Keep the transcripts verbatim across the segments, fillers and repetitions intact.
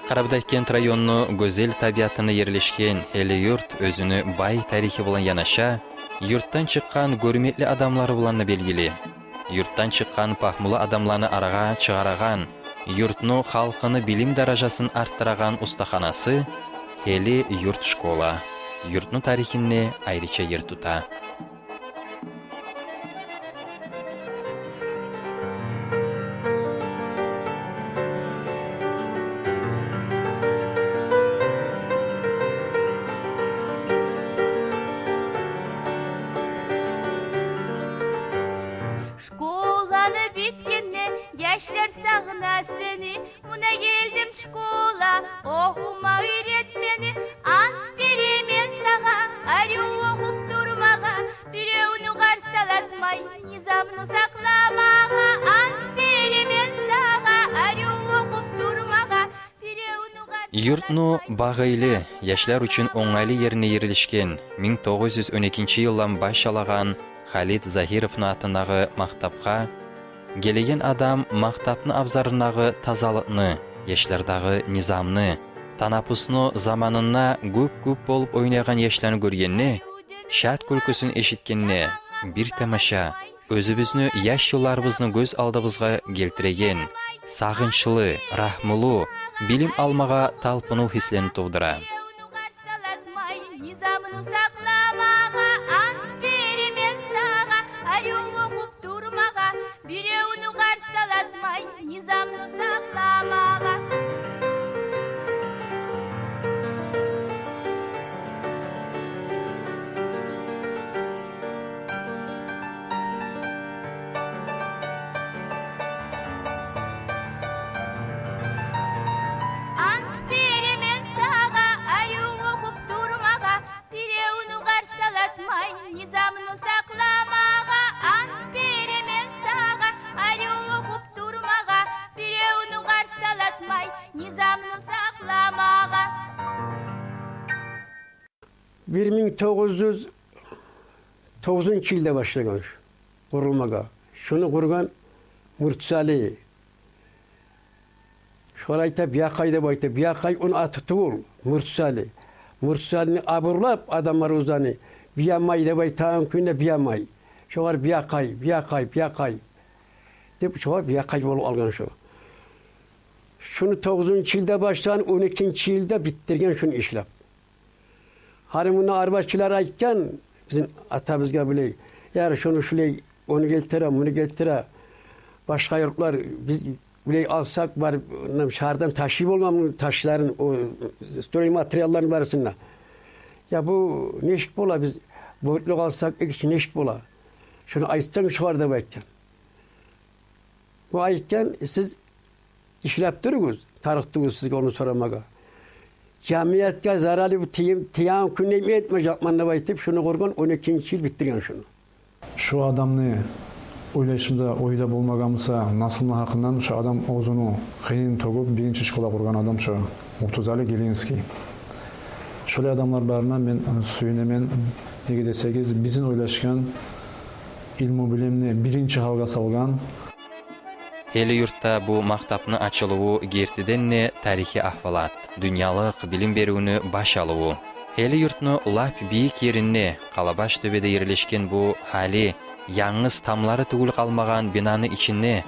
Къарабудагъгент районну гёзел табиатына ерлешген Гьели юрт оьзюню бай тарихи булан янаша, юртдан чыкъгъан гёрмекли адамлары булан да белгили. Юртдан чыкъгъан пагьмулу адамланы арагъа чыгъарагъан, юртну, халкъыны билим даражасын артдырагъан устаханасы — Гьели юрт школа юртну тарихинде айрыча ер тута. Школаны битгенде, яшлар сагъына сени. Муна гелдим школа, охума уьйрет мени. Ант беремен сагъа арив охуп турмагъа, биревню къарсалатмай, низамны сакъламагъа. Ант беремен сагъа арив охуп турмагъа, биревню къарсалатмай. Юртну багъыйлы, яшлар учун онгайлы ерине ерлешген, минг тогъуз юз он экинчи йылдан баш алагъан Халит Загьировну атындагъы мактапгъа гелеген адам мактапны абзарындагъы тазалыкъны, яшлардагъы низамны, танапусну заманында гюп-гюп болуп ойнайгъан яшланы гёргенде, шат кюлкюсюн эшитгенде, бир тамаша, оьзюбюзню яш йылларыбызны гёз алдыбызгъа гелтиреген, сагъынчлы, рагьмулу, билим алмагъа талпынув гьислени тувдура. Низамны сакъламагъа, ант беремен сагъа арив охуп турмагъа, биревню къарсалатмай, низамны сакъламагъа. Ант беремен сагъа арив охуп турмагъа, биревню къарсалатмай, низамны сакъламагъа. Ант беремен сагъа арив охуп турмагъа, биревню къарсалатмай, низамны сакъламагъа. Бир минг тогъуз юз тогъузунчу йылда башлагъан шу къурулмагъа. Шуну къургъан Муртсали. Шолай айта, Биякъай деп айта. Биякъай ону аты тюгюл, Муртсали. Муртсалини абурлап адамлар оьзлени, Биямай деп айтагъан кюйде Биямай. Шогъар Биякъай, Биякъай, Биякъай деп, шогъар Биякъай болуп къалгъан шу. Шуну тогъузунчу йылда башлагъан, он экинчи йылда битдирген шуну ишлеп. Гьали мунда арбачылар айтгъан бизин атабызгъа булай: «Яр, шуну шулай, ону гелтире, муну гелтире». Башгъа юртлар, биз булай алсакъ, бар, мундан шагьардан ташый болгъан ташларын, о стройматериалларын барысын да. «Я, бу нечик бола, биз бойлукъ алсакъ, экинчи нечик бола? Шуну айтсанг шогъар», — деп айтгъан. Бу айтгъан: «Сиз ишлеп туругъуз, тарыкъ тюгюл сизге ону сорамагъа. Жамиятгъа заралы бир тийим, тиеген кюйде этмежекмен», — деп айтып, шуну къургъан, он экинчи йыл битдирген шуну. Шу адамны ойлашымда, ойда болмагъан буса, наслыны гьакъындан, шу адам оьзюню къыйынын тёгюп, биринчи школа къургъан адам шу Муртузали Гелинский. Шолай адамлар барына мен сююнемен, неге десегиз, бизин ойлашгъан, илму-билимни биринчи гьалгъа салгъан. Гьели юртда бу мактапны ачылыву гертиден де тарихи агьвалат, дюньялыкъ билим беривню баш алыву. Гьели юртну лап бийик еринде, Къалабаш тёбеде ерлешген бу гьали янгыз тамлары тюгюл къалмагъан бинаны ичинде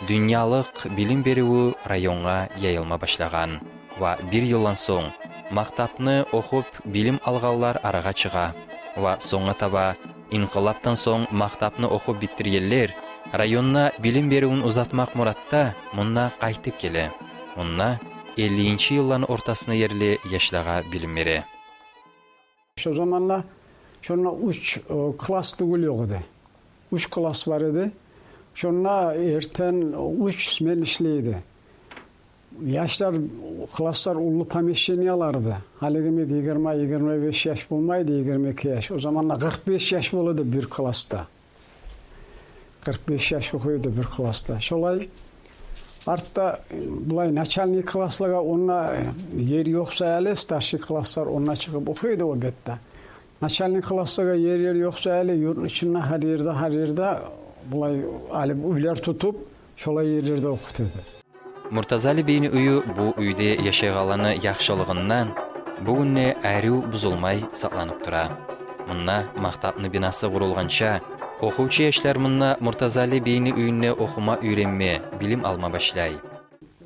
дюньялыкъ билим беривю районгъа яйылма башлагъан. Ва бир йылдан сонг мактапны охуп билим алгъанлар арагъа чыгъа. Ва сонггъа таба, инкъылапдан сонг мактапны охуп битдиргенлер, районда билим беривюн узатмакъ муратда, мунда къайтып геле. Мунда эллинчи йылланы ортасына ерли яшлагъа билим бере. Шо заманда шонда уьч, э, класс тюгюл ёкъ эди. Уьч класс бар эди. Шонда эртен уьч смена ишлей эди. Яшлар, класслар уллу помещениялар эди. Гьалиги йимик йигирма, йигирма беш яш болмай эди, йигирма эки яш. О заманда къыркъ беш яш бола эди бир классда. Къыркъ беш яш охуй эди бир классда. Шолай артда, э, булай начальный класслагъа онда, э, ер ёкъ саялы, старший класслар онда чыгъып охуй эди о бетде. Начальный класслагъа ер-ер ёкъ саялы, юртну ичинде гьар ерде, гьар ерде булай алып уьйлер тутуп, шолай ерлерде охута эди. Муртазали бийни уьюю бу уьйде яшайгъанланы яхшылыгъындан бугюн де арив бузулмай сакъланып тура. Мунда мактапны бинасы къурулгъанча, охувчу яшлар мунда Муртазали бийни уьюнде охума, уьйренме, билим алма башлай.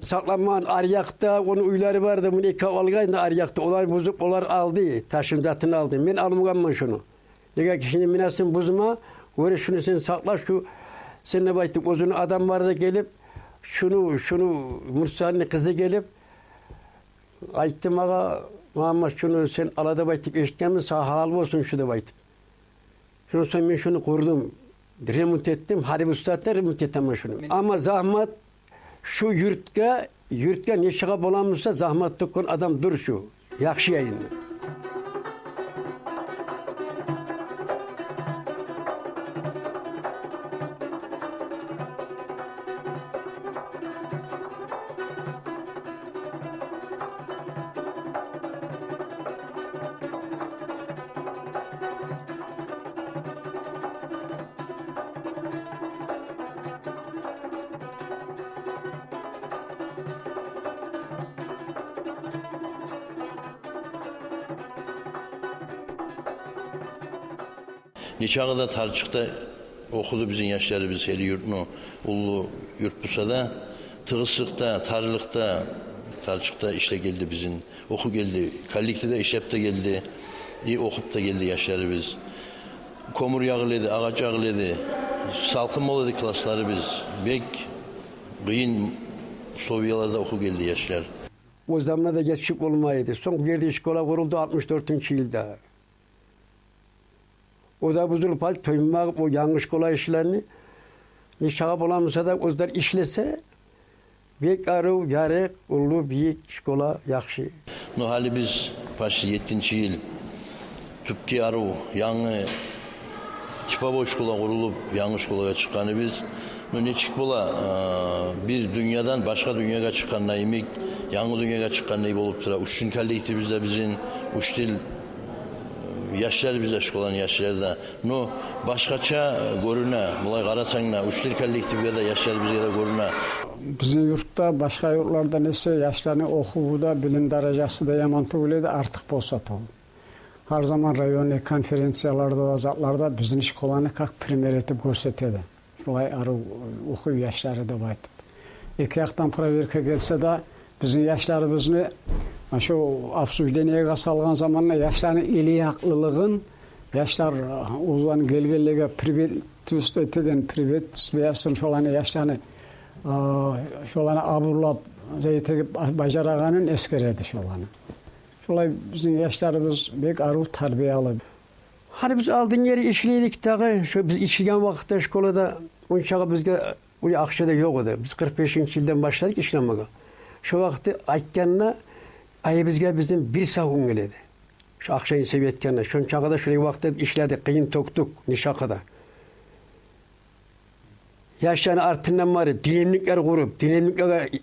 Сакъланмагъан, ари якъда ону уьйлери барды, муну эки алгъан да ари якъда, олар бузуп, олар алды, ташын затын алды. Мен алмагъанман шуну. Неге кишини бинасын бузма, оьре шуну сен сакъла, шу сен деп айтып, оьзюню адамлары да гелип, шуну, шуну Муртазалини къызы гелип айтды магъа: «Магьаммат, шуну сен ала деп айтып эшитгенмен, сагъа гьалал болсун шу», – деп айтып. Шондан сонг мен шуну къурдум, ремонт этдим, гьали бу сагьатда ремонт этемен шуну. Амма загьмат шу юртгъа, юртгъа нечакъы боламыса, загьмат тёкген адам дюр шу. Яхшы яйын. Нечакъы да тарчыкъда охуду бизин яшларыбыз, Эли-Юртну уллу юрт буса да, тыгъыслыкъда, тарлыкъда, тарчыкъда ишлеп гелди бизин. Охуп гелди, коллективде ишлеп де гелди, и охуп да гелди яшларыбыз. Кёмюр ягъыла эди, агъач ягъыла эди, салкъын бола эди классларыбыз. Бек къыйын условияларда охуп гелди яшлар. О заманда да етишип болмай эди. Сонг бу ерде школа къурулду алтмыш дёртюнчю йылда. О да бузулуп къалды, тоймагъып о янгы школа ишлени. Нечакъы боламыса да, оьзлер ишлесе, бек арив, ярыкъ, уллу, бийик школа, яхшы. Ну, гьали биз почти еттинчи йыл тюпке арив, янгы типовой школа къурулуп, янгы школагъа чыкъгъаныбыз. Ну, нечик бола, э, бир дюньядан башгъа дюньягъа чыкъгъанда йимик, янгы дюньягъа чыкъгъанда йимик болуп тура. Учитель коллективибиз де бизин, учитель, э, яшларыбыз да, школаны яшлары да. Ну, башгъача, э, гёрюне, булай къарасанг да, учитель коллективге де, яшларыбызгъа да гёрюне. Бизин юртда башгъа юртлардан эсе яшланы охуву да, билим даражасы да яман тюгюл эди, артыкъ болса тюгюл. Гьар заман районный конференцияларда да, затларда бизин школаны как пример этип гёрсете эди. Шулай арив охуй яшлары деп айтып. Эки якъдан проверка гелсе де, бизин яшларыбызны шу обсуждениеге салгъан заманда яшланы илиякълылыгъын, яшлар, э, оьзлени гелгенлеге приветствовать этеген, приветствиясын, шоланы яшланы, э, шоланы абурлап, зат этип бажарагъанын эсгере эди шоланы. Шолай бизин яшларыбыз бек арив тарбиялы. Гьали биз алдын ери ишлей эдик дагъы, шо биз ишлеген вакътда школада ончакъы бизге уллу акъча да ёкъ эди. Биз къыркъ бешинчи йылдан башладыкъ ишлемеге. Шо вакъти айтгъанда, айыбызгъа бизин бир савун геле эди. Шо акъчаны эсап этгенде, шончакъы да шолай вакътда ишледик, къыйын тёкдюк, нечакъы да. Яшланы артындан барып, дневниклер къуруп, дневниклеге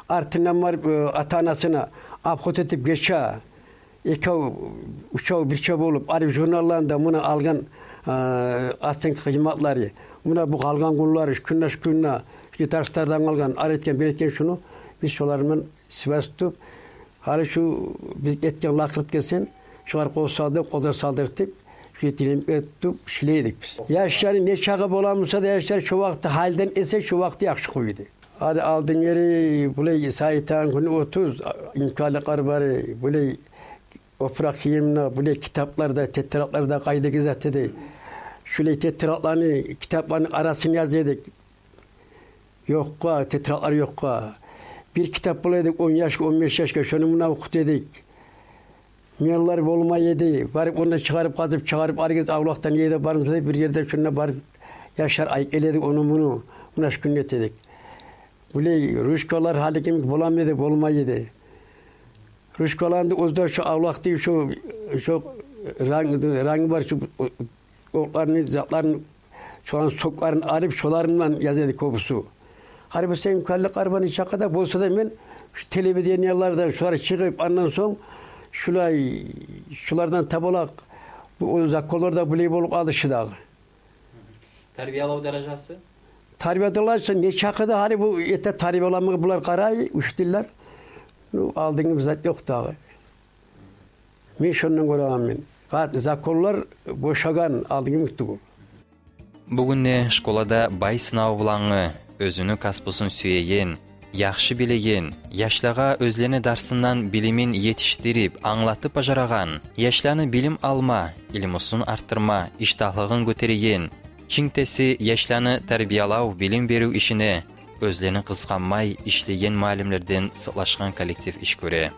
артындан барып, э, ата-анасына обход этип гече, экев, уьчев, бирче болуп, алып журналланы да, муна алгъан, э, оценка къыйматлары, муна бу къалгъан гюнлери, шу гюнде, шу гюнде, шу дарслардан къалгъан, ар этген, бир этген шуну, биз шолар булан связь тутуп, гьали шу биз этген лакъырт гелсин, шогъар къол салдырып, къолдан салдыртып, шу динамиклер тутуп ишлей эдик биз. Яшланы нечакъы боламыса да, яшлар шо вакъти гьалдан эсе, шо вакъти яхшы къой эди. Гьали алдын ери булай сайтан гюн отуз, имканлыкълар бары, булай опуракъ гийимни, булай китаплар да, тетрадлар да къайдагъы зат эди. Шулай тетрадланы, китапланы арасын яза эдик. Ёкъгъа, тетрадлар ёкъгъа. Бир китап бола эди он яшгъа, он беш яшгъа, шону муна охута эдик. Меллер болмай эди. Барып ондан чыгъарып, къазып чыгъарып, аригиз авлакъдан ерде бармыса, бир ерде шунда барып, яшлар айып геле эди ону-муну. Муна шу гюн эте эдик. Булай ручкалар гьалиги йимик боламы эди, болмай эди. Ручкаланы да оьзлер шо авлакъда шо, шо ранг-, рангы бар, шо отланы, затланы, шоланы сокларын алып, шолар булан яза эди кёбюсю. Гьали бу сен каллы къарбаны чакъы да болса да, мен шу телевидениелерден шолар чыгъып, андан сонг шулай, шулардан табалакъ, бу, о законлар да булай болуп къалышы дагъы. Тарбиялав даражасы? Тарбиядалар учун нечакъы да гьали бу ерде тарбияланмагъа булар къарай, учительлер. Ну, алдынгы бир зат ёкъ дагъы. Мен шондан гёрегенмен. Къат законлар бошагъан, алдынгы йимик тюгюл. Бугюнде школада бай сынаву булангъы, оьзюню касбусун сюеген, яхшы билеген, яшлагъа оьзлени дарсындан билимин етишдирип, англатып бажарагъан, яшланы билим алма, илмусун артдырма иштагьлыгъын гётереген, чинктеси яшланы тарбиялав, билим берив ишине оьзлени къызгъанмай ишлеген муаллимлерден сыкълашгъан коллектив иш гёре.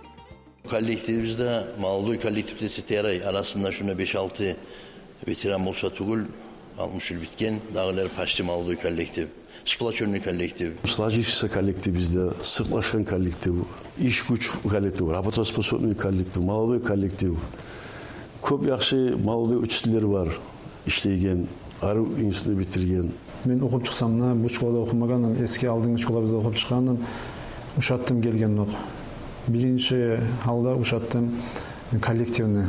Коллективибизде молодой коллектив десе ярай, арасында шунда беш-алты ветеран болса тюгюл, алтмыш йыл битген, дагъылар почти молодой коллектив, сплочённый коллектив. Сложившийся коллектив бизде, сыкълашгъан коллектив, иш гюч коллектив, работоспособный коллектив, молодой коллектив. Кёп яхшы молодой учительлер бар, ишлейген, арив институтну битирген. Мен охуп чыкъсам да, бу школада охумагъанман, эски алдынгы школабызда охуп чыкъгъанман, ушатдым гелгендокъ. Биринчи гьалда ушатдым коллективни.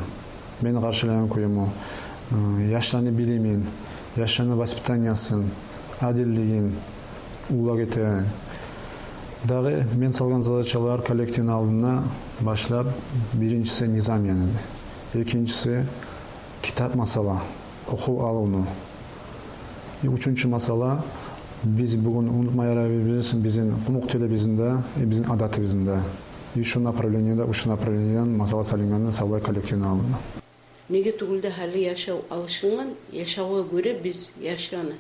Мени къаршылагъан кююмю, э, яшланы билимин, яшланы воспитаниясын, адиллигин уллу этеген. Дагъы мен салгъан задачалар коллективни алдына башлап, биринчиси низам яны, экинчиси китап масъала, охув алывну. И уьчюнчю масъала, биз бугюн унутма ярайбыз бизин къумукъ тилибизни де, э, бизин адатыбызны да. И шу направлениеде, ушу направлениеден масъала салынгъанны савлай коллективни алдына. Неге тюгюл де гьали яшав алышынгъан, яшавгъа гёре биз яшланы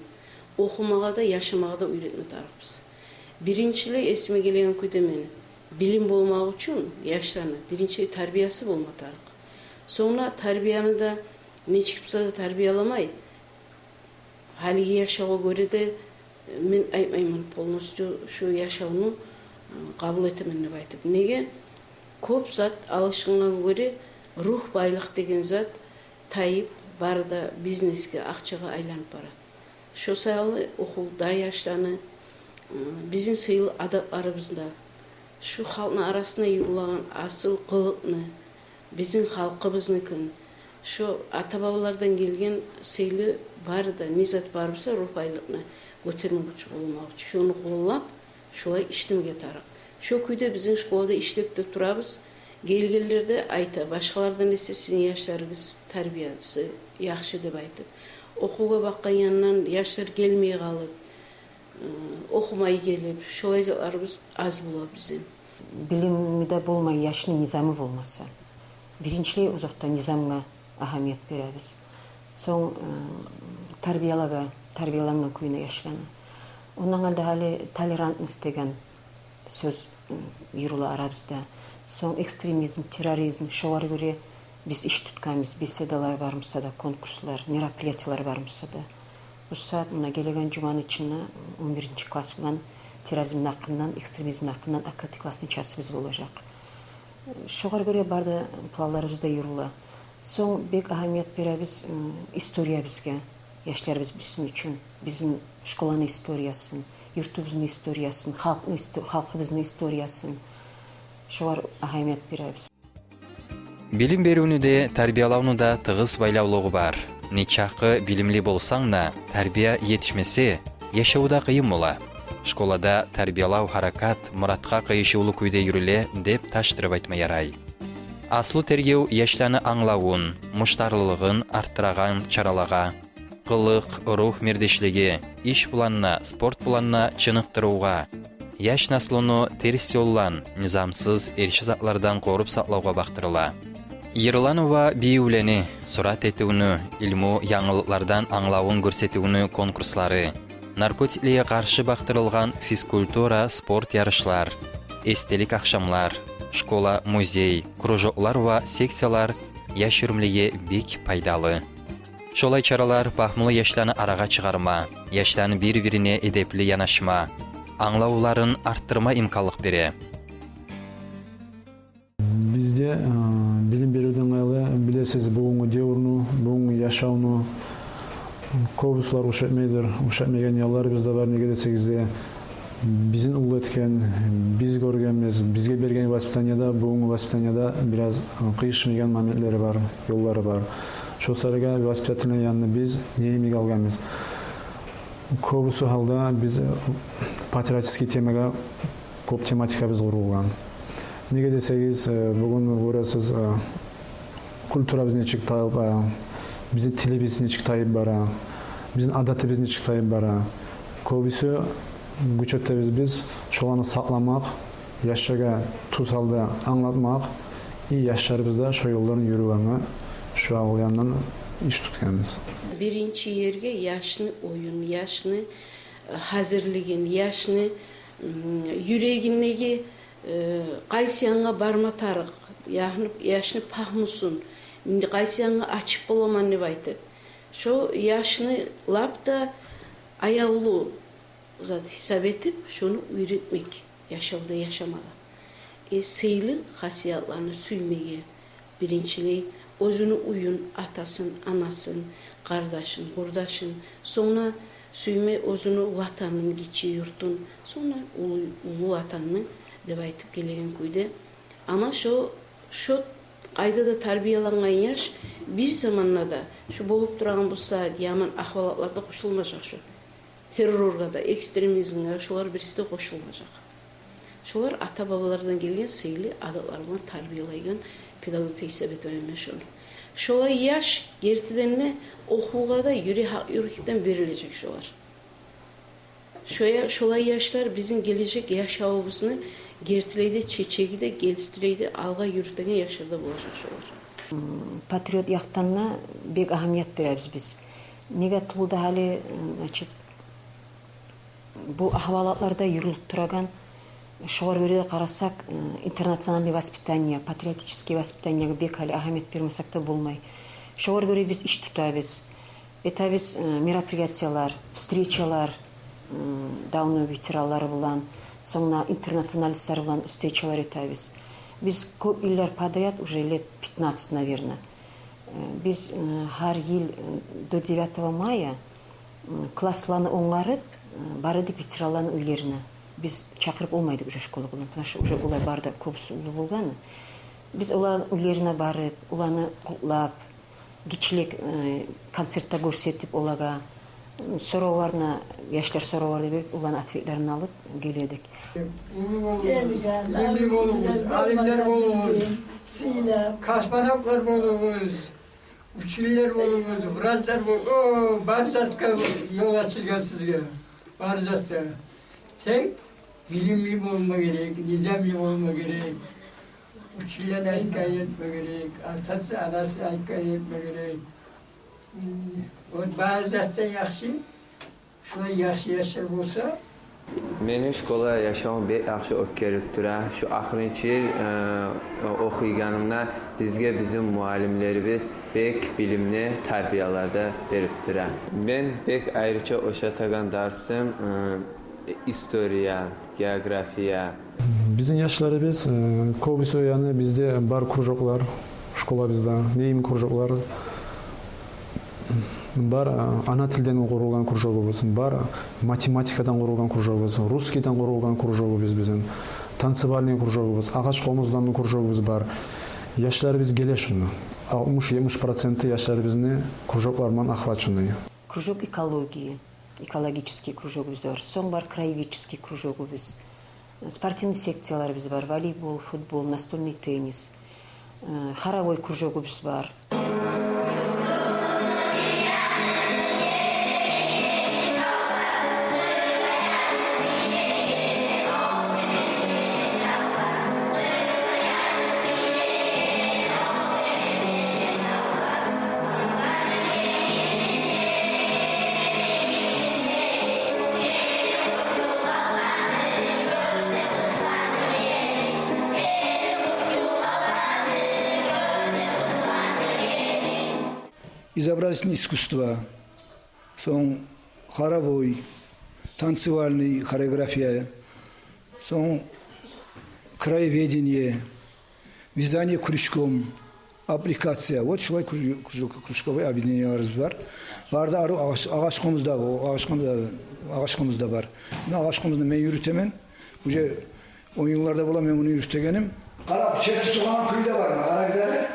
охумагъа да, яшамагъа да уьйретме тарыкъбыз. Биринчилей эсиме гелеген кюйде мени, билим болмакъ учун яшланы биринчилей тарбиясы болма тарыкъ. Сонг да тарбияны да нечик буса да тарбияламай, гьалиги яшавгъа гёре де, э, мен айтмайман, полностью шу яшавну, э, къабул этемен деп айтып. Неге? Кёп зат алышынгъангъа гёре, рух байлыкъ деген зат тайып, бары да бизнесге, акъчагъа айланып барады. Шо саялы охувда яшланы, э, бизин сыйлы адатларыбызда, шу халкъны арасына ювулагъан асыл къылыкъны, бизин халкъыбызныкин, шо ата-бабалардан гелген сыйлы бары да не зат бар буса, рух байлыкъны гётермек учун, къолламакъ учун, шону къоллап, шолай ишлемеге тарыкъ. Шо кюйде бизин школада ишлеп де турабыз. Гелгенлер де айта, башгъалардан эсе сизин яшларыгъыз тарбиясы яхшы деп айтып. Охувгъа бакъгъан янындан яшлар гелмей къалып, охумай гелип, шолай затларыбыз аз бола бизин. Билимде болмай яшны низамы болмаса. Биринчилей озокъда низамгъа агьамият беребиз. Сонг, э, тарбиялагъа, тарбиялангъан кюйюне яшланы. Ондан алда гьали толерантность деген сёз, э, юрюле арабызда. Сонг экстремизм, терроризм, шогъар гёре биз иш тутгъанбыз, беседалар бар буса да, конкурслар, мероприятиелер бар буса да. Бу сагьат муна гелеген жуманы ичинде он биринчи класс булан терроризмни гьакъындан, экстремизмни гьакъындан открытый классный часыбыз болажакъ. Шогъар гёре бары да планларыбыз да юрюле. Сонг бек агьамият беребиз, м, историябызгъа, яшларыбыз билсин учун бизин школаны историясын, юртубузну историясын, халкъны исто-, халкъыбызны историясын. Шогъар агьамият беребиз. Билим беривню де, тарбиялавну да тыгъыс байлавлугъу бар. Нечакъы билимли болсанг да, тарбия етишмесе, яшавда къыйын бола. Школада тарбиялав гьаракат муратгъа къыйышывлу кюйде юрюле деп ташдырып айтма ярай. Аслу тергев яшланы англавун, муштарлылыгъын артдырагъан чаралагъа, къылыкъ, ругь мердешлиги, иш булан да, спорт булан да чыныкъдырывгъа, яш наслуну терс ёлдан, низамсыз, эрши затлардан къоруп сакълавгъа бакъдырыла. Йырланы ва бийивлени, сурат этивню, илму янгылыкълардан англавун гёрсетивню конкурслары, наркотиклеге къаршы бакъдырылгъан физкультура, спорт ярышлар, эстелик ахшамлар, школа, музей, кружоклар ва секциялар яш оьрюмлеге бек пайдалы. Шолай чаралар пагьмулу яшланы арагъа чыгъарма, яшланы бир-бирине эдепли янашма, англавларын артдырма имканлыкъ бере. Бизде, э, билим беривден къайры, билесиз, бугюнгю девюрню, бугюнгю яшавну кёбюсюлер ушатмайдыр. Ушатмайгъан ялларыбыз да бар, неге десегиз де, бизин уллу этген, биз гёргенбиз, бизге берген воспитанияда, бугюнгю воспитанияда бираз, э, къыйышмайгъан моментлери бар, ёллары бар. Шо саялы воспитательный янын биз не йимик алгъанбыз? Кёбюсю гьалда биз, э, патриотический темагъа кёп тематикабыз къурулгъан. Неге десегиз, э, бугюн гёресиз, э, культурабыз нечик тайып, э, бизин тилибиз нечик тайып бара, бизин адатыбыз нечик тайып бара. Кёбюсю гюч этебиз биз шоланы сакъламакъ, яшлагъа тюз гьалда англатмакъ, и яшларыбыз да шо ёллардан юрюгенге, шо яндан иш тутгъанбыз. Биринчи ерге яшны оюн, яшны, э, гьазирлигин, яшны, м, юрегиндеги, э, къайсы янгъа барма тарыкъ, яшны, яшны пагьмусун, къайсы янгъа ачып боламан деп айтып. Шо яшны лап да аявлу зат гьисап этип, шону уьйретмек яшавда яшамагъа. Э, сыйлы хасиятланы сюймеге, биринчилей, оьзюню уьюн, атасын, анасын, къардашын, къурдашын, сонг да сюйме оьзюню ватанын, гиччи юртун, сонг да уллу, уллу ватанны деп айтып гелеген кюйде. Амма шо, шо къайдада тарбиялангъан яш бир заманда да шо болуп турагъан бу сагьат яман агьвалатларда къошулмажакъ шо. Терроргъа да, экстремизмге, шолар бириси де къошулмажакъ. Шолар ата-бабалардан гелген сыйлы адатлар булан тарбиялайгъан педагогика гьисап этемен мен шону. Шолай яш гертиден де охувгъа да юрек, гьакъ юрекден берилежек шолар. Шо я-, шолай яшлар бизин гележек яшавубузну гертилей де чечеги де, гертилей де алгъа юрютеген яшлар да болажакъ шолар. М, патриот якъдан да бек агьамият беребиз биз. Неге тюгюл де гьали, м, значит, бу агьвалатларда юрюлюп турагъан, шогъар гёре де къарасакъ, э, интернациональный воспитание, патриотический воспитаниеге бек гьали агьамият бермесек де болмай. Шогъар гёре биз иш тутабыз. Этебиз, э, мероприятиялар, встречалар, м, давно ветеранлар булан, сонг да интернационалистлер булан встречалар этебиз. Биз кёп йыллар подряд, уже лет пятнадцать, наверное, э, биз, э, гьар йыл, э, до девятого мая, м, классланы онгарып, э, бара эдик ветеранланы уьйлерине. Биз чакъырып болмай эдик уже школа булан, потому что уже олар бары да кёбюсю уллу болгъан. Биз оланы уьйлерине барып, оланы къутлап, гиччилик, э, концерт де гёрсетип олагъа, м, соравларына, яшлар соравлар да берип, оланы ответлерин алып геле эдик. Уллу болугъуз, билимли болугъуз, алимлер болугъуз, космонавтлар болугъуз, учителлер болугъуз, врачлар бол-, о, бары затгъа ёл ачылгъан сизге. Бары затгъа. Тек билимли болма герек, низамлы болма герек. Учителлени айтгъанын этме герек, атасы, анасы айтгъанын этме герек. М, о бары затдан яхшы, шулай яхшы яшлар болса. Мени школа яшавум бек яхшы оьтгерип тура. Шу ахырынчы йыл, э, охуйгъанымда бизге бизин муаллимлерибиз бек билимни, тарбиялар да берип тура. Мен бек айрыча ушатагъан дарсым, э, история, география. Бизин яшларыбыз, э, кёбюсю, яни, бизде бар кружоклар, школабызда, не йимик кружоклар бар, э, ана тилден къурулгъан кружогубуз бар, математикадан къурулгъан кружогубуз, русскийден къурулгъан кружогубуз бизин, танцевальный кружогубуз, агъач къомуздан кружогубуз бар. Яшларыбыз геле шунда. Алтмыш-етмиш проценти яшларыбызны кружоклар булан охваченный. Кружок экологии, экологический кружогубуз бар. Сонг бар краеведческий кружогубуз. Спортивный секцияларыбыз бар. Волейбол, футбол, настольный теннис. Э, хоровой кружогубуз бар. Изобразительное искусство, сонг хоровой, танцевальный хореография, сонг краеведение, вязание крючком, аппликация. Вот шулай кружок-, кружок-, кружковой объединениелерибиз бар. Бары да арив агъач, агъач къомузда, о, агъач къомузда, агъач къомузда бар. Муна агъач къомузну мен юрютемен. Уже он йылларда бола мен муну юрютегеним. Къарап, чертип тургъан кюй де бар, къарагъыз гьали.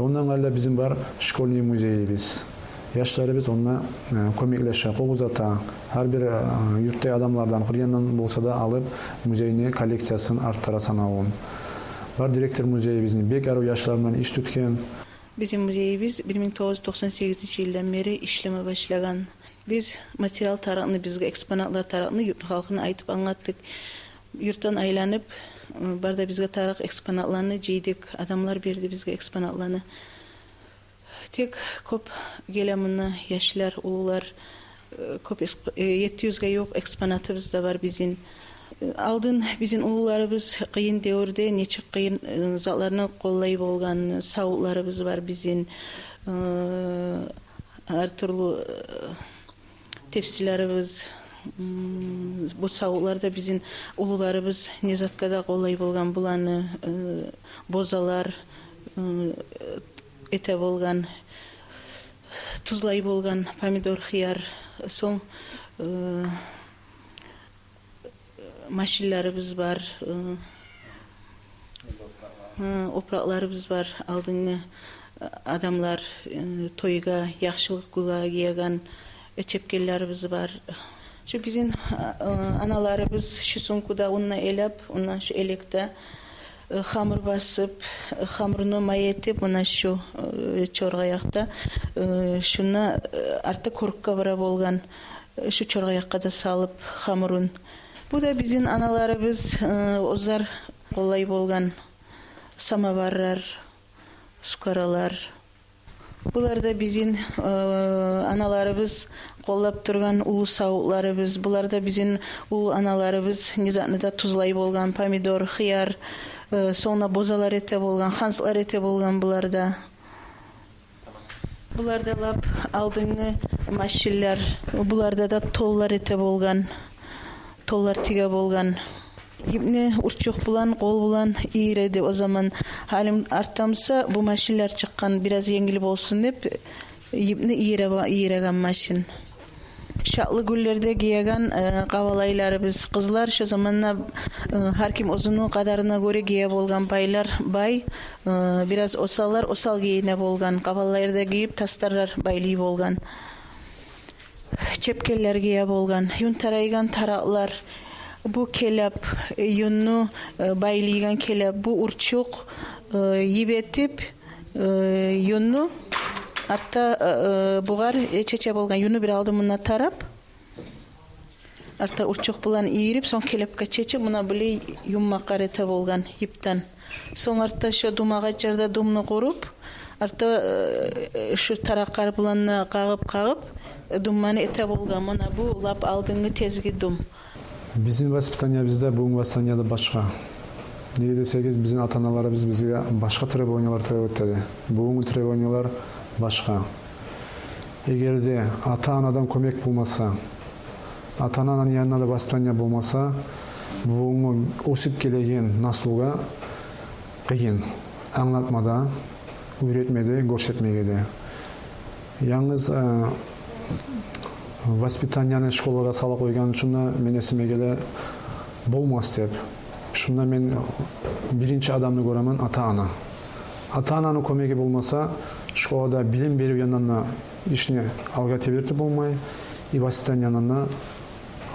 Ондан къайры бизин бар школьный музейибиз. Яшларыбыз онда, э, кёмеклеше, къол узата. Гьар бир, э, юртдагъы адамлардан, къыр яндан болса да алып, музейни коллекциясын артдыра санавун. Бар директор музейибизни, бек арив яшлар булан иш тутгъан. Бизин музейибиз бир минг тогъуз юз токъсан сегизинчи йылдан бери ишлеме башлагъан. Биз материал тарыкъны, бизге экспонатлар тарыкъны юртну халкъына айтып англатдыкъ. Юртдан айланып, ы, бар да бизге тарыкъ экспонатланы жыйдыкъ. Адамлар берди бизге экспонатланы. Тек кёп геле мунда яшлар, уллулар, э, кёп эксп-, э, етти юзге ювукъ экспонатыбыз да бар бизин. Э, алдын бизин уллуларыбыз къыйын девюрде нечик къыйын, э, затланы къоллай болгъан савутларыбыз бар бизин. Э, гьар тюрлю, э, тепсилерибиз, м, бу савутларда бизин уллуларыбыз не затгъа да къоллай болгъан буланы, э, бозалар, э, эте болгъан, тузлай болгъан помидор, хыяр, сонг, э, машинлерибиз бар, э, э, опуракъларыбыз бар, алдынгы, э, адамлар, э, тойгъа, яхшылыкъ гюнге гиеген, э, чепкенлерибиз бар. Шу бизин, э, э, аналарыбыз шу сумкада унну элеп, ондан шу элекде, э, хамур басып, э, хамурну май этип, муна шу, э, чоргъаякъда, э, шуну, э, артда кёрюкге бара болгъан, э, шу чоргъаякъгъа да салып хамурун. Бу да бизин аналарыбыз, э, оьзлер къоллай болгъан самоварлар, сукаралар. Булар да бизин, э, аналарыбыз къоллап тургъан уллу савутларыбыз. Булар да бизин уллу аналарыбыз не затны да тузлай болгъан, помидор, хыяр, э, сонг да бозалар эте болгъан, ханцлар эте болгъан булар да. Булар да лап алдынгы машинлер. Буларда да тонлар эте болгъан, тонлар тиге болгъан. Йипни урчукъ булан, къол булан ийире эди о заман. Гьали артда буса бу машинлер чыкъгъан, бираз енгил болсун деп, йипни ийире, ийиреген машин. Шатлы гюнлерде гиеген, э, къабалайларыбыз, къызлар шо заманда, э, гьар ким оьзюню къадарына гёре гие болгъан, байлар бай, э, бираз осаллар осал гийине болгъан, къабалайлар да гийип, тастарлар байлай болгъан. Чепкенлер гие болгъан, юн тарайгъан таракълар, бу келеп, юнну, э, байлайгъан келеп, бу урчукъ, э, йип этип, э, юнну артда, э, э, бугъар, э, чече болгъан. Юнну бир алдын мунда тарап, артда урчукъ булан ийирип, сонг келепге чечип, муна булай юммакъ къарата болгъан йипден. Сонг артда шо думагъач ерде думну къуруп, артда, э, шу таракълар булан да къагъып-къагъып, э, думаны эте болгъан. Муна бу лап алдынгы тезги дум. Бизин воспитаниябыз да, бугюнгю воспитания да башгъа. Неге десегиз, бизин ата-аналарыбыз бизге башгъа требованиялар требовать этеди. Бугюнгю требованиялар башгъа. Эгер де ата-анадан кёмек болмаса, ата-ананы янында да воспитание болмаса, бугюнгю оьсюп гелеген наслугъа къыйын англатма да, уьйретме де, гёрсетмеге де. Янгыз, э, воспитанияны школагъа сала къойгъан учун да мени эсиме геле болмас деп. Шунда мен биринчи адамны гёремен — ата-ана. Ата-ананы кёмеги болмаса, школада билим берив янындан да ишни алгъа теберип де болмай, и воспитание янындан да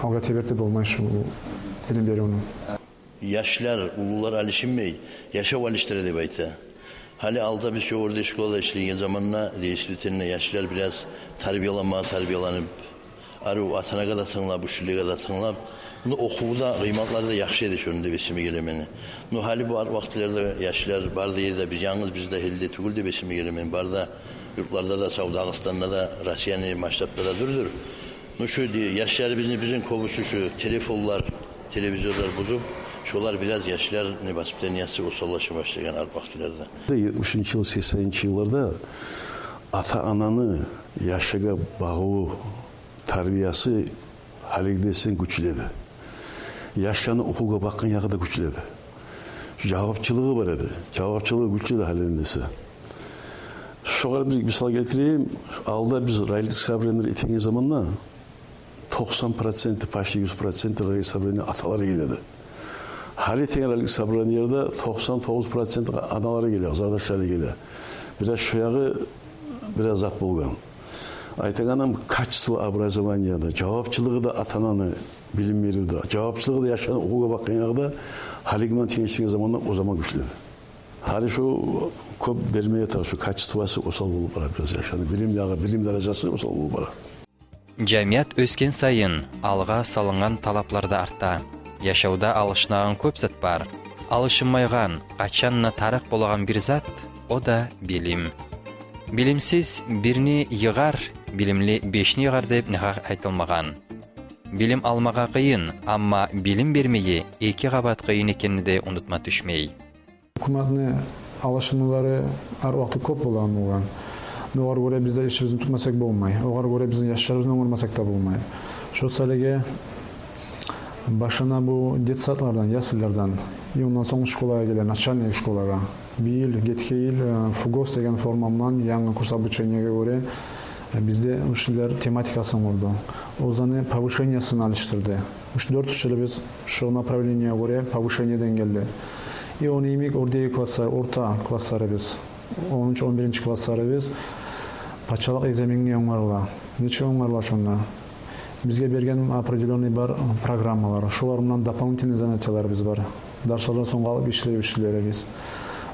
алгъа теберип де болмай шу билим беривню. Яшлар, уллулар алышынмай, яшав алышдыра деп айта. Гьали алда биз шо ерде школада ишлейген заманда, действительно, яшлар бираз тарбияланма, тарбияланып, арив ата-анагъа да тынглап, учителлеге де тынглап, муна охувда къыйматлар да яхшы эди шону деп эсиме геле мени. Но гьали бу арт вакътилерде яшлар бары да ерде, биз янгыз бизде, гьелиде тюгюл деп эсиме геле мени. Бары да юртларда да, сав Дагъыстанда да, Россияны масштабда да дюрдюр. Ну, шу де-, яшларыбызны бизин кёбюсю шу телефонлар, телевизорлар бузуп, шолар бираз яшланы воспитаниясы осаллаша башлагъан арт вакътилерде. Етмишинчи йыл, сексенинчи йылларда ата-ананы яшгъа багъыву, тарбиясы гьалиги десенг гючлю эди. Яшланы охувгъа бакъгъан ягъы да гючлю эди. Жавапчылыгъы бар эди. Жавапчылыгъы гючлю эди гьалиден эсе. Шогъар бир мисал гелтирейим. Алда биз райлык собраниелер этеген заманда токъсан проценти, почти юз проценти райлык собраниеге аталар геле эди. Гьали тенглик собраниелерде токъсан тогъуз процент аналары геле, къызардашлары геле. Бираз шо ягъы, бираз зат болгъан. Айтагъаным, качество образованияда, жавапчылыгъы да ата-ананы, билим беривде, жавапчылыгъы да яшланы охувгъа бакъгъан ягъы да гьалиги булан тенглешдирген заманда о заман гючлю эди. Гьали шо кёп бермеге тарыкъ, шо качествосу осал болуп бара бираз яшланы, билим ягъы, билим даражасы осал болуп бара. Жамият оьсген сайын, алгъа салынгъан талаплар да арта. Яшавда алышынагъан кёп зат бар. Алышынмайгъан, къачан да тарыкъ болагъан бир зат, о да билим. Билимсиз бирни йыгъар, билимли бешни йыгъар деп негьакъ айтылмагъан. Билим алмагъа къыйын, амма билим бермеге эки къабат къыйын экенни де унутма тюшмей. Гьукуматны алышынывлары гьар вакъти кёп болагъан болгъан. Огъар гёре биз де ишибизни тутмасакъ болмай. Огъар гёре бизин яшларыбызны онгартмасакъ да болмай. Шо саялы башлана бу детсадлардан, яслилерден. И ондан сонг школагъа геле, начальный школагъа. Бу йыл, гетген йыл, э, ФГОС деген форма булан янгы курс обучениеге гёре, э, бизде учительлер тематикасын къурду. Оьзлени повышениясын алышдырды. Уьч-дёрт учителибиз шо направлениеге гёре повышениеден гелди. И ону йимик оьрдеги класслар, орта классларыбыз, онунчу, он биринчи классларыбыз пачалыкъ экзаменге онгарыла. Нечик онгарыла шонда? Бизге берген определённый бар программалар. Шолар булан дополнительный занятияларыбыз бар. Дарслардан сонг алып ишлей учительлерибиз.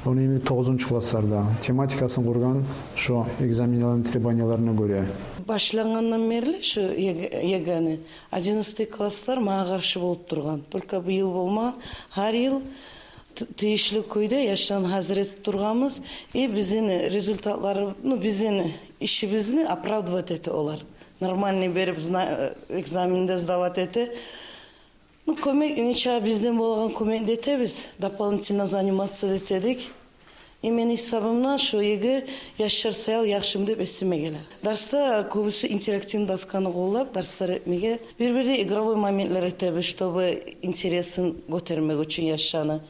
Ону йимик тогъузунчу классларда тематикасын къургъан шо экзаменлени требованияларына гёре. Башлангъандан берли шо ЕГЭ, ЕГЭ-ни одиннадцатый класслар магъа къаршы болуп тургъан. Только бу йыл болмагъан, гьар йыл т-, тийишли кюйде яшланы гьазир этип тургъанбыз. И бизин результатлары, ну, бизин ишибизни оправдывать эте олар. Нормальный берип зна-, экзаменде сдавать эте. Ну, кёмек, нече бизден болагъан кёмекни этебиз, дополнительно заниматься этедик. И мени гьисабымда шо ЕГЭ яшлар саялы яхшымы деп эсиме геле. Дарсда кёбюсю интерактивный досканы къоллап дарслар этмеге, бир-бирде игровой моментлер этебиз, чтобы интересин гётермек учун яшланы.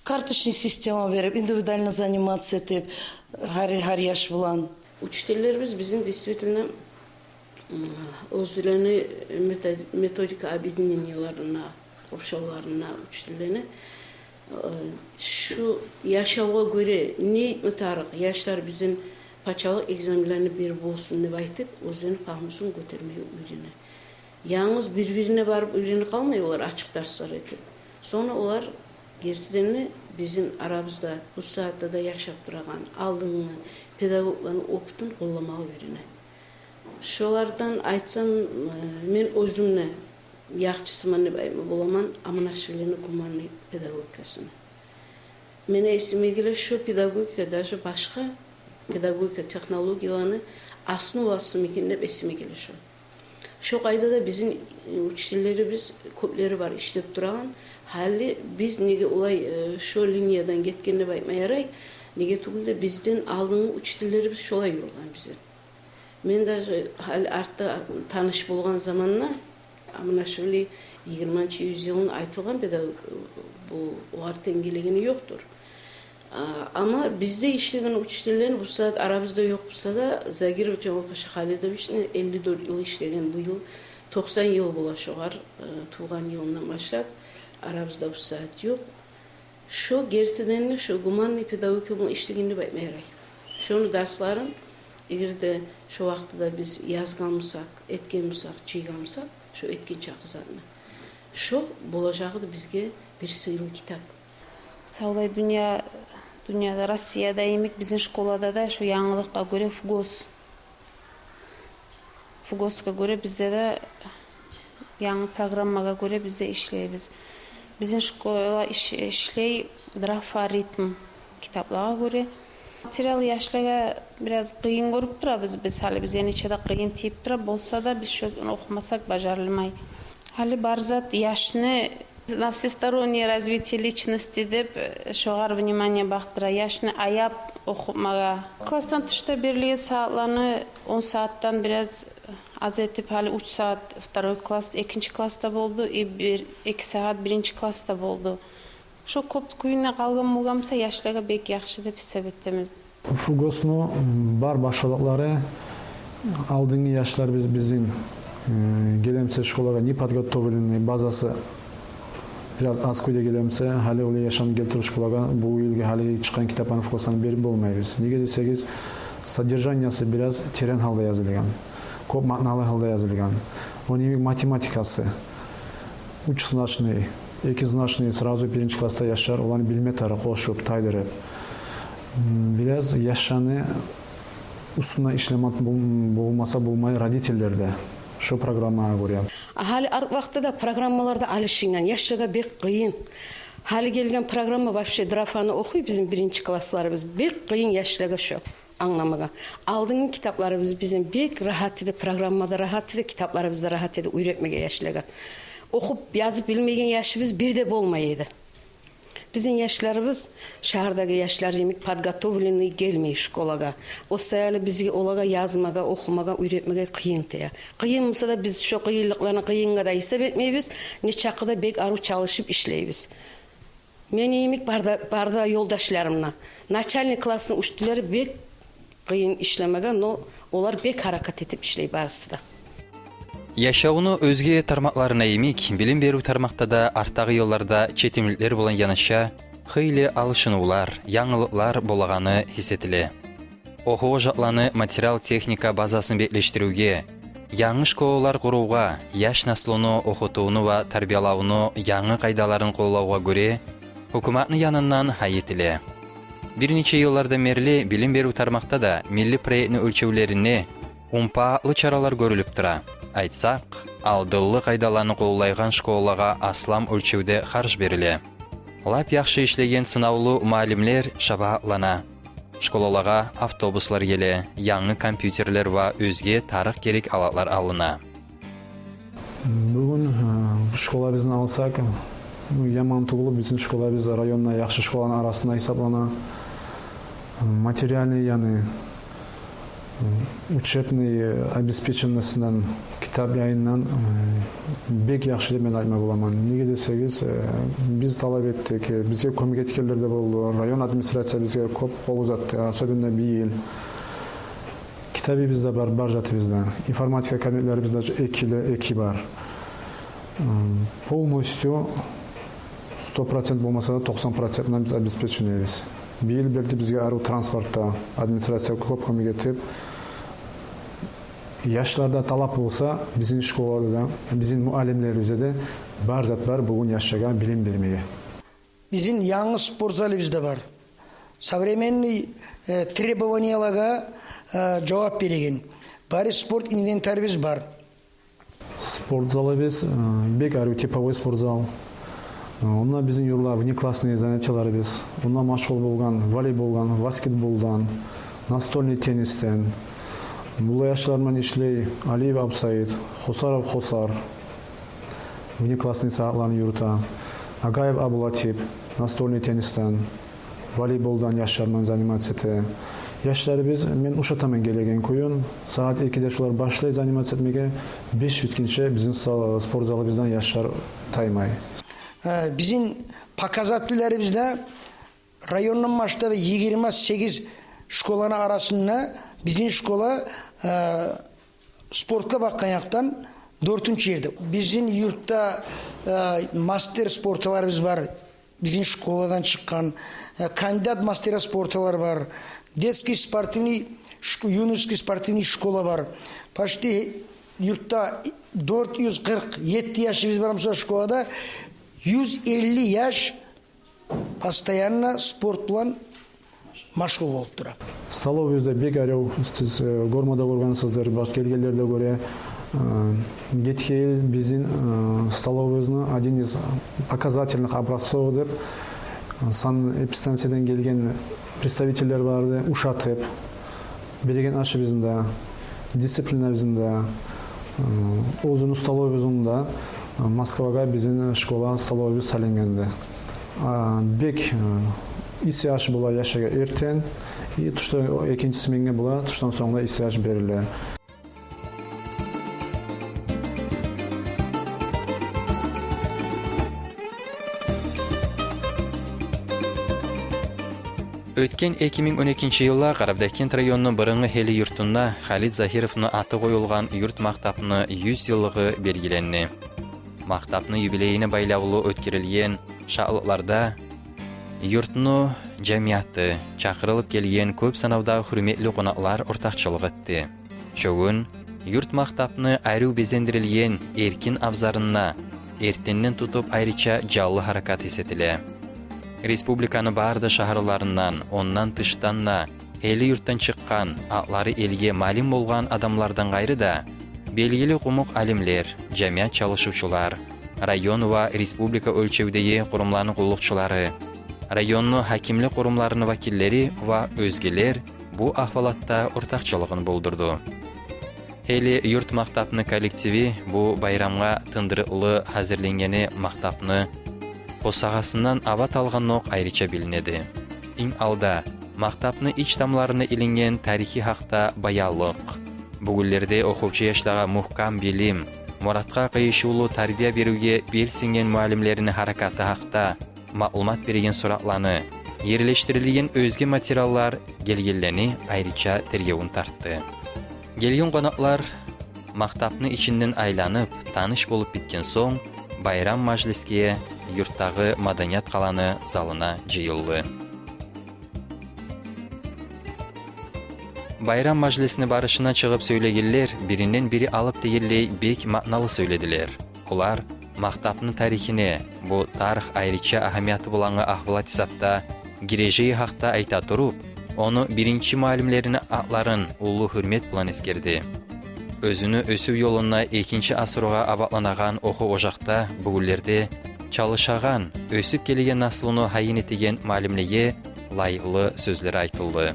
Карточный система берип, индивидуально заниматься этип, гьар, гьар яш булан. Учительлерибиз бизин действительно, м, оьзлени метод-, методика объединенияларына, къуршавларына учительлени, э, шу яшавгъа гёре не этме тарыкъ, яшлар бизин пачалыкъ экзаменлени бир болсун деп айтып, оьзлени пагьмусун гётермеге уьйрене. Янгыз бир-бирине барып уьйренип къалмай олар ачыкъ дарслар этип. Сонг олар гертиден де бизин арабызда бу сагьатда да яшап турагъан алдынгы педагогланы опытын къолламагъа уьйрене. Шолардан айтсам, э, мен оьзюм де яхшысыман деп айтма боламан Аманашвилини гуманный педагогикасыны. Мени эсиме геле шо педагогика, даже башгъа педагогика технологияланы основасы микен деп эсиме геле шо. Шо къайдада бизин, э, учительлерибиз кёплери бар ишлеп турагъан. Гьали биз неге олай, э, шо линиядан гетген деп айтма ярай, неге тюгюл де бизден алдынгы учительлерибиз шолай юрюген бизин. Мен даже гьали артда таныш болгъан заманда Аманашвили йигирманчы юз йылны айтылгъан педагог, бу огъар тенг гелегени ёкъдур. А, амма бизде ишлеген учительлени бу сагьат арабызда ёкъ буса да, Загиров Жамалпаша Халидовични элли дёрт йыл ишлеген, бу йыл токъсан йыл бола шогъар, э, тувгъан йылындан башлап арабызда бу сагьат ёкъ. Шо гертиден де шо гуманный педагогика булан ишлеген деп айтма ярай. Шону дарсларын, эгер де шо вакътида биз язгъан бусакъ, этген бусакъ, жыйгъан бусакъ, шо этген чакъы затны, шо болажагъы да бизге бир сыйлы китап. Савлай дюнья, дюньяда, Россияда йимик бизин школада да шо янгылыкъгъа гёре ФГОС. ФГОС-ка гёре бизде де, янгы программагъа гёре бизде ишлейбиз. Бизин школа иш-, ишлей графа, ритм китаплагъа гёре. Материал яшлагъа бираз къыйын гёрюп турабыз биз, гьали бизге нече де къыйын тийип тура, болса да биз шону охумасакъ бажарылмай. Гьали бар зат яшны на всестороннее развитие личности деп, э, шогъар внимание бакъдыра. Яшны аяп охутмагъа. Класстан тышда берилген сагьатланы он сагьатдан бираз аз этип, гьали уьч сагьат второй класс, экинчи классда болду, и бир, эки сагьат биринчи классда болду. Шо кёп кюйюнде къалгъан болгъан буса, яшлагъа бек яхшы деп гьисап этемен. ФГОС-ну бар башгъалыкълары, алдынгы яшлар биз, бизин, э, геле буса школагъа неподготовленный, базасы Бираз аз кюйде геле буса, гьали олай яшланы гелтирип школагъа, бу йылгъы гьали чыкъгъан китапланы вкладын берип болмайбыз. Неге десегиз, содержаниясы бираз терен гьалда язылгъан, кёп маъналы гьалда язылгъан. Ону йимик математикасы, уьчзначный, экизначный, сразу биринчи класда яшлар оланы билме тарыкъ, къошуп, тайдырып. М, бираз яшланы уьстюне ишлеме бол-, болмаса болмай родительлер де шо программагъа гёре. Гьали арт вакътиде программалар да алышынгъан, яшлагъа бек къыйын. Гьали гелген программа вообще драфаны охуй бизин биринчи классларыбыз. Бек къыйын яшлагъа шо англамагъа. Алдынгъы китапларыбыз бизин бек рагьат эди, программа да рагьат эди, китапларыбыз да рагьат эди уьйретмеге яшлагъа. Охуп, язып билмеген яшыбыз бир де болмай эди. Бизин яшларыбыз шагьардагъы яшлар йимик подготовленный гелмей школагъа. О саялы бизге олагъа язмагъа, охумагъа, уьйретмеге къыйын тие. Къыйын буса да, биз шо къыйынлыкъланы къыйынгъа да гьисап этмейбиз, нечакъы да бек арив чалышып ишлейбиз. Мени йимик бары да, бары да ёлдашларым да. Начальный классны учителлери бек къыйын ишлемеге, но олар бек гьаракат этип ишлей барысы да. Яшавну оьзге тармакъларына йимик, билим берив тармакъда да артдагъы йылларда четимликлер булан янаша хыйлы алышынывлар, янгылыкълар болагъаны гьис этиле. Охув ожакъланы материал-техника базасын беклешдиривге, янгы школалар къурувгъа, яш наслуну охутувну ва тарбиялавну янгы къайдаларын къоллавгъа гёре, гьукуматны янындан гьай этиле. Бир нече йыллардан берли билим берив тармакъда да милли проектни оьлчевлерине унпаатлы чаралар гёрюлюп тура. Айтсакъ, алдынлы къайдаланы къоллайгъан школагъа аслам оьлчевде харж бериле. Лап яхшы ишлеген сынавлу муаллимлер шапаатлана. Школалагъа автобуслар геле, янгы компьютерлер ва оьзге тарыкъ-герек алатлар алына. Бугюн, э, бу школабызны алсакъ, ну, яман тюгюл, бизин школабыз районда яхшы школаны арасында гьисаплана. Материальный, яни, учебный обеспеченностьдан, китап янындан, э, бек яхшы деп мен айтма боламан. Неге десегиз, э, биз талап этдик, э, бизге кёмек этгенлер де болду. Район администрация бизге кёп къол узатды, особенно быйыл. Китабыбыз да бар, бар затыбыз да. Информатика кабинетлерибиз де эки де, эки бар. М, полностью сто процент болмаса да, токъсан процентинден биз обеспеченныйбиз. Быйыл берди бизге арив транспорт да, администрация кёп кёмек этип. Яшларда талап болса, бизин школада да, бизин муаллимлерибизде де бар зат бар бугюн яшлагъа билим бермеге. Бизин янгы спортзалыбыз да бар. Современный, э, требованиялагъа, э, жавап береген. Бары спорт инвентарыбыз бар. Спортзалыбыз, э, бек арив типовой спортзал. Э, онда бизин юрюле внеклассный занятияларыбыз. Онда машгъул болгъан волейболдан, баскетболдан, настольный теннисден. Булай яшлар булан ишлей Алиев Абусаид, Хосаров Хосар. Внеклассный сагьатланы юрюте. Агаев Абулатип, настольный теннисден, волейболдан яшлар булан заниматься эте. Яшларыбыз, мен ушатаман гелеген кююн, сагьат экиде шолар башлай заниматься этмеге, беш битгинче бизин ста-, спортзалыбыздан яшлар таймай. Э, бизин показательлерибизде районну масштабы йигирма сегиз школаны арасында бизин школа, э, спортгъа бакъгъан якъдан дёртюнчю ерде. Бизин юртда, э, мастер спорталарыбыз бар. Бизин школадан чыкъгъан, э, кандидат мастера спорталар бар. Детский спортивный шк-, юношеский спортивный школа бар. Почти юртда дёрт юз къыркъ етти яшыбыз бар буса школада, юз элли яш постоянно спорт булан машгъул болуп тура. Столовыйыбыз да бек арив, сиз, э, гёрме де гёргенсиздир, башгъа гелгенлер де гёре. Э, гетген йыл бизин, э, столовыйыбызны один из показательных образцов деп, э, санэпидстанциядан гелген представительлер барды, ушатып, береген ашыбызны да, дисциплинабызны да, э, оьзюню столовыйыбызны да, э, Москвагъа бизин школа столовыйыбыз салынгъанды. А, бек, э, исси аш бола яшлагъа эртен, и тюшде экинчи сменге бола, тюшден сонг да исси аш бериле. Оьтген эки минг он экинчи йылда Къарабудагъгент районну бырынгъы Гьели юртунда Халит Загьировну аты къоюлгъан юрт мактапны юз йыллыгъы белгиленди. мактапны юбилейине байлавлу оьтгерилген шатлыкъларда юртну жамияты, чакъырылып гелген кёп санавдагъы гьюрметли къонакълар ортакъчылыкъ этди. Шо гюн юрт мактапны арив безендирилген эркин абзарында эртенден тутуп айрыча жанлы гьаракат гьис этиле. Республиканы бары да шагьарларындан, ондан тышдан да, гьели юртдан чыкъгъан, атлары элге маълум болгъан адамлардан къайры да, белгили къумукъ алимлер, жамият чалышывчулар, район ва республика оьлчевдеги къурумланы къуллукъчулары, районну гьакимлик къурумларыны вакиллери ва оьзгелер бу агьвалатда ортакъчылыгъын болдурду. Гьели юрт мактапны коллективи бу байрамгъа тындырыкълы гьазирленгени мактапны босагъасындан абат алгъандокъ айрыча билинеди. Инг алда, мактапны ич тамларына илинген тарихи гьакъда баянлыкъ, бугюнлерде охувчу яшлагъа мугькам билим, муратгъа къыйышывлу тарбия беривге бел синген муаллимлени гьаракаты гьакъда маълумат береген суратланы, ерлешдирилген оьзге материаллар гелгенлени айрыча тергевюн тартды. Гелген къонакълар мактапны ичинден айланып, таныш болуп битген сонг, байрам мажлисге юртдагъы маданият къаланы залына жыйылды. Байрам мажлисни барышына чыгъып сёйлегенлер биринден бири алып дегенлей бек маъналы сёйледилер. Олар мактапны тарихине, бу тарих айрыча агьамияты булангъы агьвалат гьисапда гирежеги гьакъда айта туруп, ону биринчи муаллимлерини атларын уллу гьюрмет булан эсгерди. Оьзюню оьсюв ёлунда экинчи асругъа абатланагъан охув ожакъда бугюнлерде чалышагъан, оьсюп гелеген наслуну гьайын этеген муаллимлеге лайыкълы сёзлер айтылды.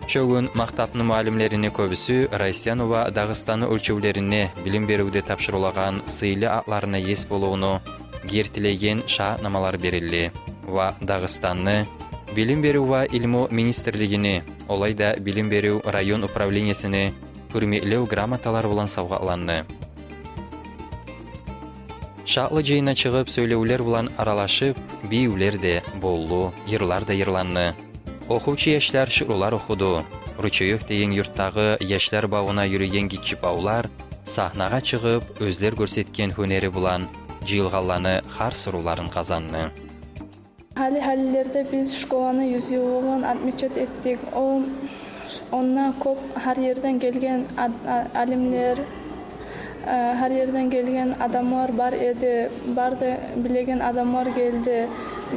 Шо гюн мактапны муаллимлерини кёбюсю Россияны ва Дагъыстанны оьлчевлеринде билим беривде тапшурулагъан сыйлы атларына ес болувну гертилейген шагьатнамалар берилди ва Дагъыстанны Билим берив ва илму министрлигини, олай да Билим берив район управлениесини гьюрметлев грамоталар булан савгъатланды. Шатлы жыйына чыгъып сёйлевлер булан аралашып, бийивлер де болду, йырлар да йырланды. Охувчу яшлар шиърулар охуду. Ручеёк деген юртдагъы яшлар бавуна юрюген гиччи бавлар сагьнагъа чыгъып, оьзлер гёрсетген гьюнери булан жыйылгъанланы харс сюрювлерин къазанды. Гьали-гьалилерде биз школаны юз йыллыгъын отмечать этдик. О, онда кёп гьар ерден гелген ад-, а-, алимлер, э, гьар ерден гелген адамлар бар эди. Бар да билеген адамлар гелди.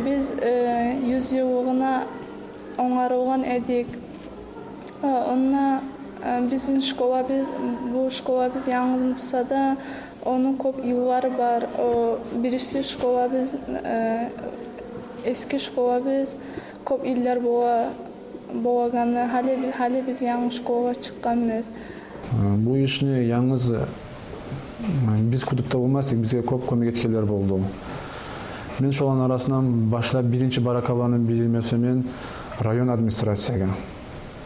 Биз, э, юз йыллыгъына онгарылгъан эдик. Э, онда, э, бизин школабыз, бу школабыз янгыз буса да, ону кёп йыллары бар. О, биринчи школабыз, э, эски школабыз кёп йыллар бола, болагъаны, гьали, гьали биз янгы школагъа чыкъгъанбыз. Э, бу ишни янгыз, э, биз кютюп де болмас эдик, бизге кёп кёмек этгенлер болду. Мен шоланы арасындан башлап биринчи баракалланы билдирме сюемен район администрациягъа.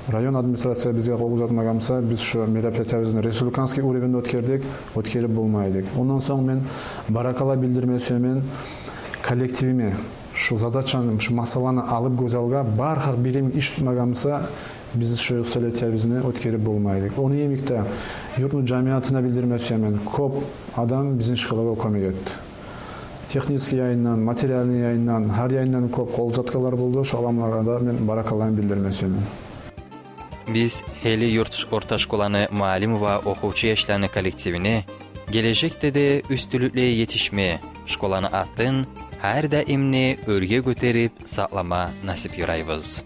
Район администрация бизге къол узатмагъан буса, биз шу мероприятиябызны республиканский уровеньде оьтгердик, оьтгерип болмай эдик. Ондан сонг мен баракалла билдирме сюемен коллективиме. Шу задачаны, шу масъаланы алып гёз алгъа, бар халкъ бир йимик иш тутмагъан буса, биз шу столетиябызны оьтгерип болмай эдик. Ону йимик де юртну жамиятына билдирме сюемен. Кёп адам бизин школагъа кёмек этди. Технический янындан, материальный янындан, гьар янындан кёп къол узатгъанлар болду. Шу адамлагъа да мен баракалламны билдирме сюемен. Биз Гьели юрт орта школаны муаллим ва охувчу яшланы коллективине гележекде де уьстюнлюклеге етишме, школаны атын гьар даим де оьрге гётерип сакълама насип ёрайбыз.